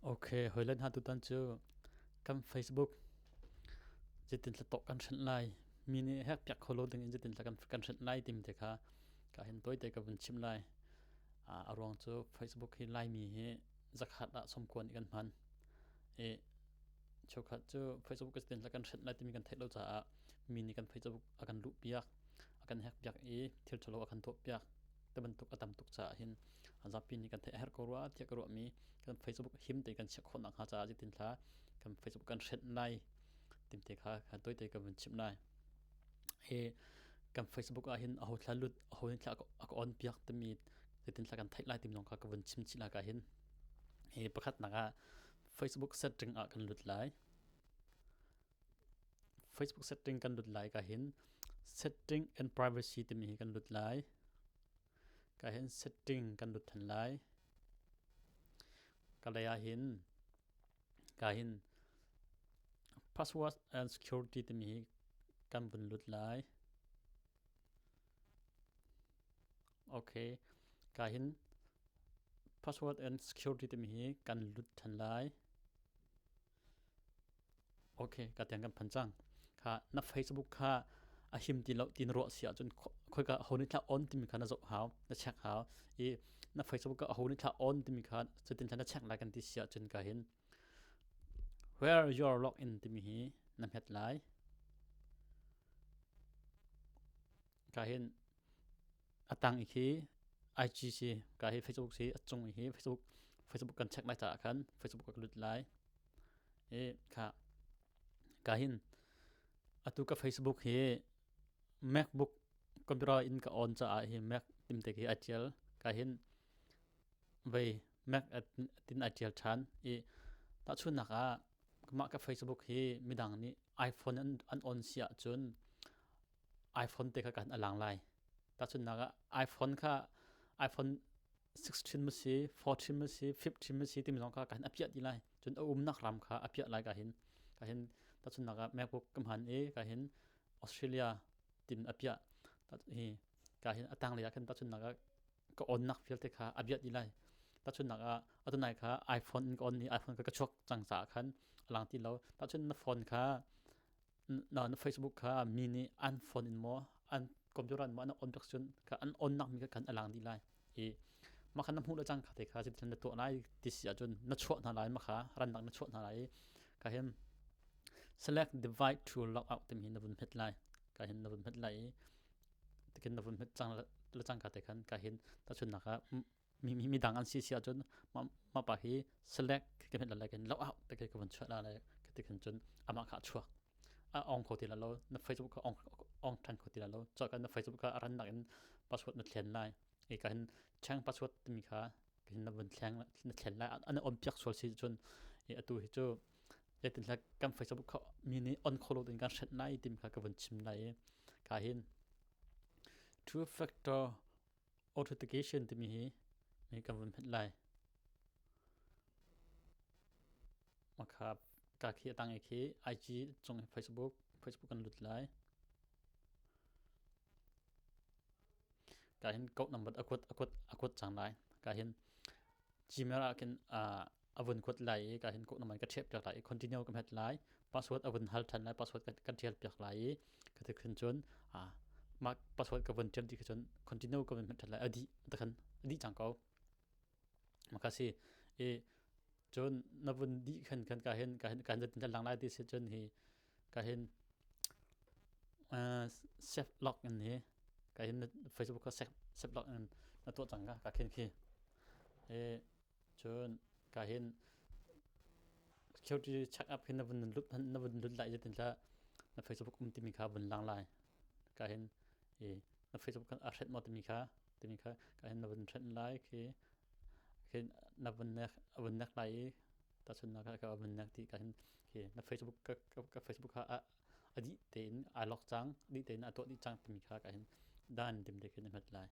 Okay, hawilen hna tutan cu kan Facebook zeitin thla kan hrenh lai mi nih hek piak kho lo ding in zeitin thla kan hrenh lai timi te kha ka hin tawite ka vun chim lai. A ruang cu Facebook hi Laimi hi zakhat ah somkuan kan hman. I cheukhat cu Facebook zeitin thla kan hrenh lai timi kan theih lo caah mi nih kan Facebook a kan luh piak, a kan hack piak i thil ṭhalo a kan tuah piak. Te bantuk a tam tuk caah hin zapi nih kan theih a herh ko rua tiah ka ruahmi kan Facebook him te kan chiah khawh nakhnga caah zeitin thla kan Facebook kan hrenh lai timte kha kha toite ka vun chimh lai. Hi kan Facebook ah hin aho thla lut aho nih thla a ka on piak timi zeitin thla kan theih lai timi zong kha ka vun chim chih lai ka hin. Hi pakhatnak ah Facebook setting ah kan lut lai. Facebook setting kan lut lai ka hin setting and privacy timi hi kan lut lai. Ka hin setting kan lut than lai. Ka lei ah hin ka hin password and security timi hi kan vun lut lai. Okay. Ka hin password and security timi hi kan lut than lai. Okay, ka tiang kan phan cang. Kha na Facebook kha a him ti lo ti na ruah si ahcun khoika ho nih thla on timi kha na zoh hau, na check hau. I na Facebook ka ho nih thla on timi kha cutin thla na check lai kan ti si ahcun ka hin where your login timi hi na hmet lai. Ka hin a tang i khi IG si ka hi Facebook si a cung i hi Facebook Facebook kan check lai caah khan Facebook ka lut lai i kha ka hin atu ka Facebook hi MacBook computer in ka on caah hi Mac timte khi a tial ka hin vei Mac tin a tial than i tahchunnak ah mah ka Facebook hi midang nih iPhone an on si ahcun iPhone te kha kan a lang lai. Tahchunhnak ah iPhone kha iPhone 16 ma si, 14 ma si, 15 ma si timi zong kha kan a piah ti lai. Cun a umnak ram kha a piah lai ka hin. Ka hin tahchunhnak ah MacBook ka hman i ka hin Australia tin a piah. Hi ka hin a tanglei ah khan tahchunhnak ah ka onnak vialte kha a biat dih lai. Tahchunhnak ah atunai kha iPhone in ka on i iPhone kha ka chuak cang caah khan a lang ti lo. Tahchun na phone kha na na Facebook kha mi nih an phone in maw an computer in maw an on piak cun kha an on nak mi kha khan a lang dih lai. I mah kha na hmuh le cang kha te kha zeitin na tuah lai ti si ahcun na chuah hna lai mah kha rannak na chuah hna lai i ka hin select device to log out timi hi na vun hmet lai. Ka hin na vun hmet lai i tikin na vun hmet cang le cangka te khan ka hin tahchunnak ah mi mi dang an si si ahcun mah pa hi select ka hmet lai kan lo out te ka vun chuah la lai ka ti khan cun amah kha chuak a ong kho ti la lo na Facebook kha ong ong than kho ti la lo cho kan na Facebook kha ran nak in password na thlen lai e ka hin chang password timi kha hin na vun thleng na thlen lai an on piak sual si cun e atu hi cu zeitinhla kan Facebook kha mi nih on kho lo ding kan hrenh lai timi kha ka vun chim lai i ka hin two factor authentication timi hi mi kan vun hmet lai makha ka khi atang i khi IG cung Facebook Facebook kan lut lai ka hin code number akut akut akut cang lai ka hin Gmail ah khin a vun kuat lai i ka hin code number ka ṭhiap piak lai i continue ka hmet lai password a vun hal ṭhan lai password kan ṭhial piak lai i ka ti khin cun mah password ka vun ṭial ti khin cun continue ka vun hmet ṭhan lai a dih takhan a dih cang ko maka si i cun na vun dih khan khan ka hin ka hin ka hin lang lai ti si cun hi ka hin save log in hi ka hin Facebook ka save log in na tuah cang ka ka khin khi e cun ka hin security check up hin na vun lut na vun lut lai tin tla na Facebook um timi kha vun lang lai ka hin e na Facebook kan a hret mo timi kha timi kha ka hin na vun hret lai khi khi na vun nek vun nek lai i tahchunhnak ah ka vun nek ti ka hin khi na Facebook ka, ka Facebook kha a a dih tein aa lock cang dih tein a tuah dih cang timi kha ka hin dan tim te khin na hmet lai.